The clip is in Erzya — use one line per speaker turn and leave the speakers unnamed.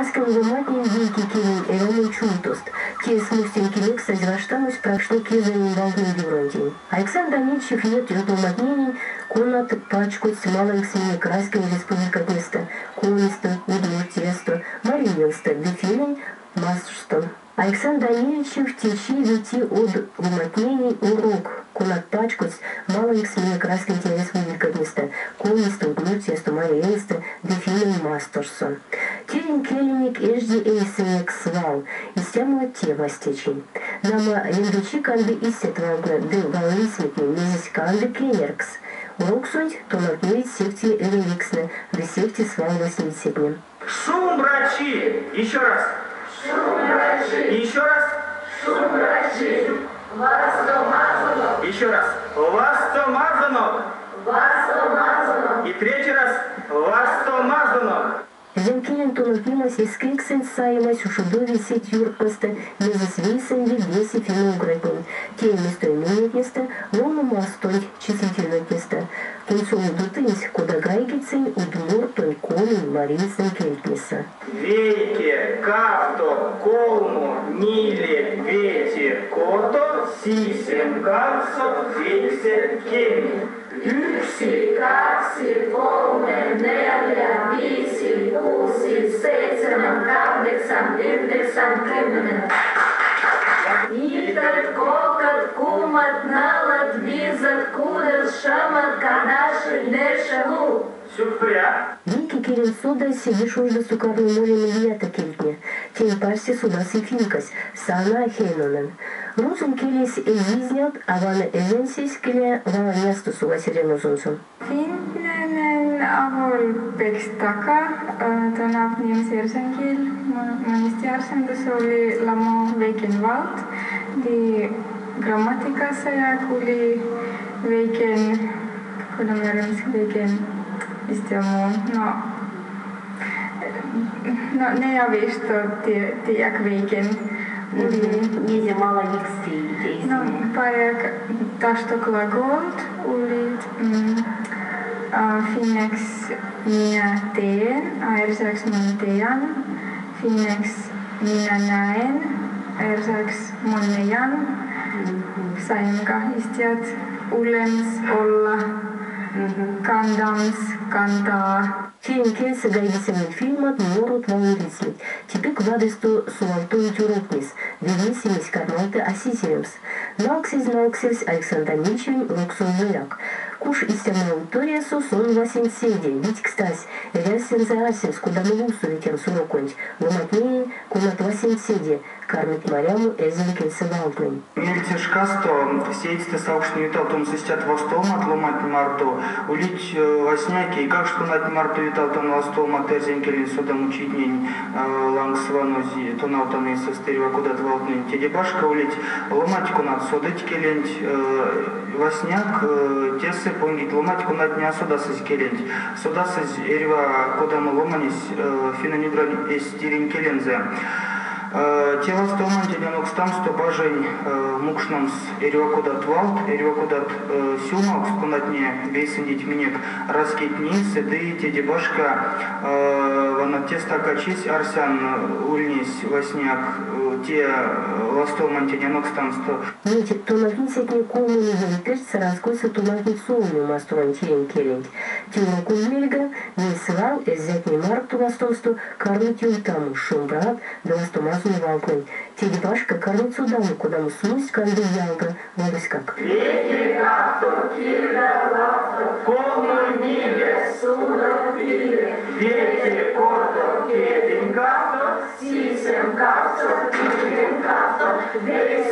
Раськень ломатнень вейке келень эрямонь чувтост. Те смустень кемекстазь варштамось пракшны кезэрень валтнэнь юронтень. Александр Данильчев неть од ломатненень, конат пачкодсть малавикс минек раськень республикатнестэ, Комистэ, Удмуртиясто, Марий Элстэ ды Финнэнь Масторсто. Александр Данильчев течи вети од ломатненень урок, конат пачкодсть малавикс минек раськень республикатнестэ, Комистэ, Удмуртиясто, Марий Элстэ ды Финнэнь Масторсо. Тиринь келенек эжди эйсэнек свал, истямо тевась течи. Нама, лембечи канды истят валтнэ ды валрисьметне, мезесь канды кеняркс. Уроксонть тонавтневить сехте эрявикстнэ ды сехте свал вастневицятне.
Шумбрачи! Еще раз.
Шумбрачи!
Еще раз.
Шумбрачи! Вастомазонок!
Еще раз. Вастомазонок!
Вастомазонок!
И третий раз. Вастомазонок!
Эрзянь келень тонавтнемась эскельксэнть саемась ушодови сеть юртнэстэ, мезесь вейсэнди весе финно-угратнень. Те местоимениятнестэ, ловномастонть, числительнойтнестэ. Кунсолодо тынсь, кода гайгить сынь удмуртонь, коминь, маринцэнь кельтнесэ.
Вейке, кавто, колмо, ниле, вете, кото, сисем, кавксо, вейксэ, кемень.
Yksi, kaksi, kolme, neljä, viisi, kuusi, seitsemän, kahdeksan, yhdeksän, 10. Итат, кокот, кумат, налат, визат, кудат, шамат, кадаши, нешалу.
Сюкпря.
Вейке келенть содазь седе шождасто карми молеме лията кельтне. Тень парсте содасы финкась Санна Хейнонен. Рузонь келесь эзь изнявт, а вана эрзянсесь, келя, валанясто совась эрямозонзо.
Финнтнэнень аволь пек стака тонавтнемс эрзянь кель. Мон истя арсян, тосо ули ламо вейкень валт, ды грамматикасояк ули вейкень, кода меремс, вейкень истямо, но, но неяви, што теяк вейкень ули.
Мезе малавикс теить эйсэнек?
Ну, паряк, ташто глаголт улить. Финнэкс минä teen, а эрзякс мон теян. Финнэкс minä näen, эрзякс мон неян. Саемга истят улемс, olla, кандамс, канта.
Тиринь кельсэ гайгиця мультфильмат, морот, валрисьметь. Те пек вадрясто совавтовить уроктнес, ды весемесь кармавты а сиземс. Налксезь налксевсь Александр Данильчевень уроксонзояк. Куш истямо аудиториясо сон васенцеде, видькстась, эрявсь тензэ арсемс, кодамо лувсо ветямс уроконть, ломантненень, конат васенцеде кармить марямо эрзянь кельсэ валтнэнь.
Меельце шкасто сеедьстэ савкшны ютавтомс истят вастовомат ломантнень марто. Улить васняяк эйкакшт, конатнень марто ютавтан вастовомат эрзянь келень содамочитнень лангс ванозь, тонавтан эйсэст эрьва кодат валтнэнь. Теде башка улить ломанть, конат содыть келенть. Васняяк тесэ понгить ломанть, конатне а содасызь келенть. Содасызь эрьва кодамо ломанесь финнэнь-угрань эсь тиринь келензэ. Те вастовомантень анокстамсто бажинь мукшномс эрьва кодат валт, эрьва кодат сюлмавкст, конатне вейсэндить минек раськетнень ды теде башка вана те стакачись, арсян, ульнесь васняяк те вастовомантень анокстамсто.
Неть тонавтницятне колмо недлянь перть Саранскойсэ тонавтнить Суоми масторонь тиринь келенть. Те уроконть мельга, ней свал эрзятнень марто вастомсто кармить ёвтамо шумбрат ды вастомазонь валтнэнь. Теде башка кармить содамо, кодамо смусть канды ялга валоськак.
Вейке, кавто, кирда, лавто,
Колмо, ниле,
судо, пиле,
вете, кото, кедень, кавто,
сисем, кавксо, пильгень, кавто, вейксэ.